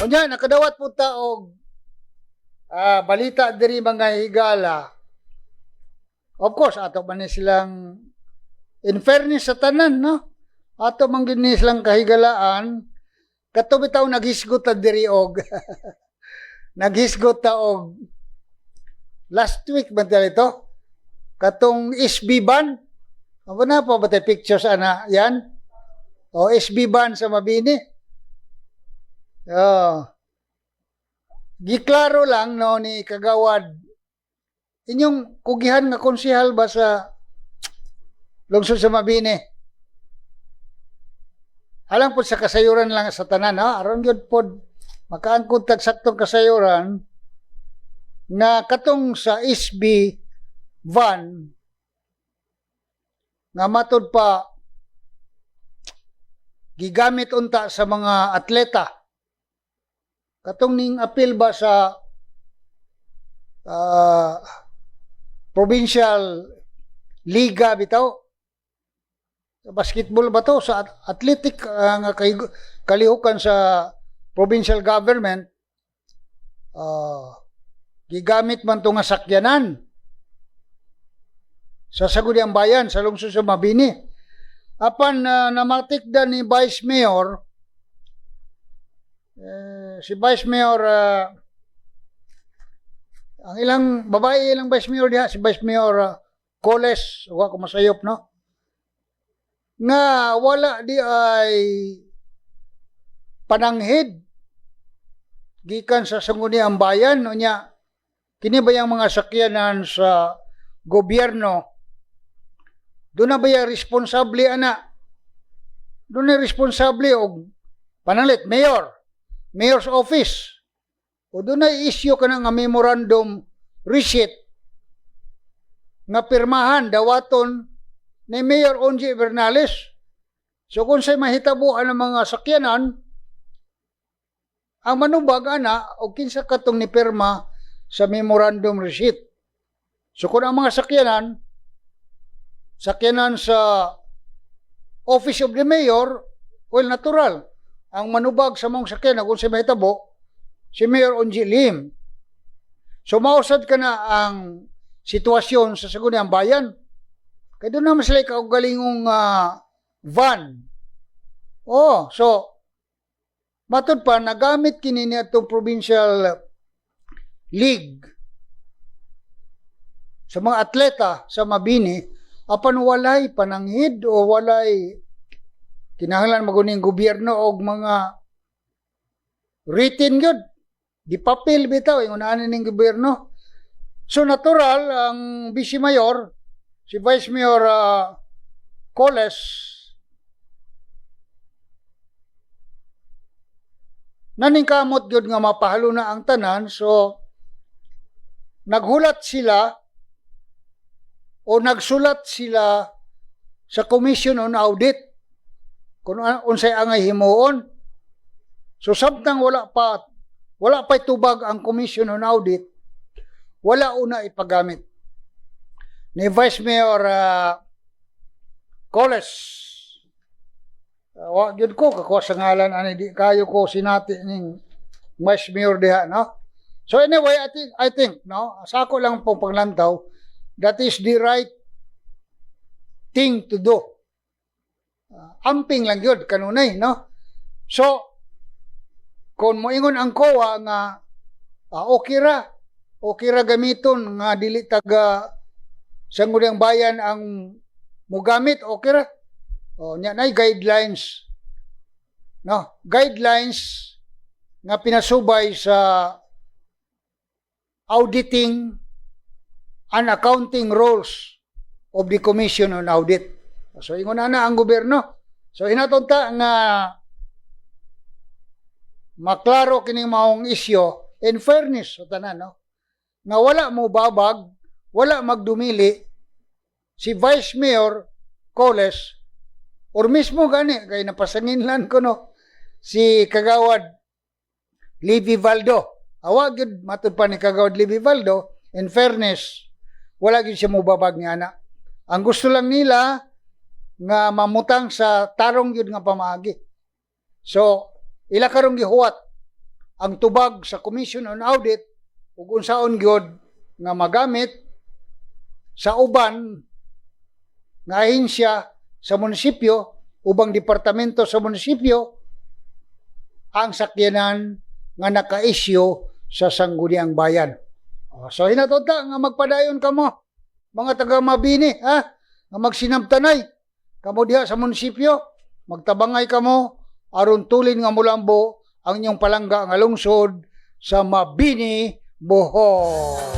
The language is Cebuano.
Unya, nakadawat po ta og balita diri, mga higala. Of course, ato man ni silang, in fairness sa tanan, no? Ato man gyud ni silang kahigalaan kato bitaw naghisgot ta diri og naghisgot ta og last week ba ito katong SB van. Abo na pa ba tayo pictures ana yan? O SB van sa Mabini. Oh. Giklaro lang, no, ni Kagawad, inyong kugihan nga konsehal ba sa lungsod sa Mabini. Alang po sa kasayuran lang sa tanan, ha? Aron gyud pod makaangkon tag saktong kasayuran nga katong sa SB van nga matud pa gigamit unta sa mga atleta, katong ning apil ba sa provincial liga bitaw sa basketball ba to, sa athletic nga kalihukan sa provincial government, gigamit man to nga sakyanan sa Sangguniang Bayan sa lungsod sa Mabini. Apan namatikdan ni Vice Mayor, eh, si Vice Mayor, ang ilang babae, ilang Vice Mayor diha, si Vice Mayor Coles, wa ko masayop, no, nga wala di ay pananghid gikan sa Sangguniang Bayan. Unya kini ba yung mga sakyanan sa gobyerno, doon na ba yung responsable ana, doon na responsable og panalit mayor, mayor's office, o doon na issue ka na nga memorandum receipt nga pirmahan dawaton ni Mayor Onji Bernales? So kung say mahitabo ang mga sakyanan, ang manubag ana o kinsa katong ni pirma sa memorandum receipt. So kung ang mga sakyanan sakyanan sa Office of the Mayor, well, natural ang manubag sa mga sakyanan kung say mahitabo, si Mayor Onji Lim. So mausad ka na ang sitwasyon sa Sangguniang Bayan. Kaya doon naman sila kaugalingong van. Oh, so matud pa nagamit kini ni atong provincial league sa mga atleta sa Mabini, apan walay pananghid o walay kinahanglan maguning gobyerno og mga written gyud di papel bitaw ingon ani ning gobyerno. So natural ang vice mayor, si Vice Mayor Coles, naningkamot gyud nga mapahalo na ang tanan. So naghulat sila o nagsulat sila sa Commission on Audit kung unsay angay himuon. So samtang wala pa tubag ang Commission on Audit, wala una ipagamit ni Vice Mayor Coles. Wa gyud ko kakuha sa ngalan ani, di kayo ko sinati ning Vice Mayor diha, no? So anyway, I think, no, sa ako lang pong paglantaw, that is the right thing to do. Amping lang gyud kanunay, no? So kung moingon ang COA nga okay ra gamiton nga dili taga Sangguniang Bayan ang mugamit, okay ra. O nya nay guidelines, no, guidelines nga pinasubay sa auditing and accounting rules of the Commission on Audit. So ingon na ang gobyerno. So hinaton ta nga maklaro kining maong isyo, in fairness sa tanan, no, nga wala mo babag, wala magdumili si Vice Mayor Coles or mismo gani kay napasanginlan ko, no, si Kagawad Livy Valdo. Awa gyud matud pa ni Kagawad Livy Valdo, in fairness, wala gyud siya mobabag nga ana. Ang gusto lang nila nga mamutang sa tarong gyud nga pamaagi. So ila karong gihuwat. Ang tubag sa Commission on Audit ug unsaon gyud nga magamit sa uban nga ahensya sa munisipyo, ubang departamento sa munisipyo, ang sakyanan nga naka-issue sa Sangguniang Bayan. O, so hinatod ta nga magpadayon kamo, mga taga Mabini, ha, nga magsinabtanay kamo diha sa munisipyo, magtabangay kamo aron tulin nga mulambo ang inyong palangga nga lungsod sa Mabini, Bohol.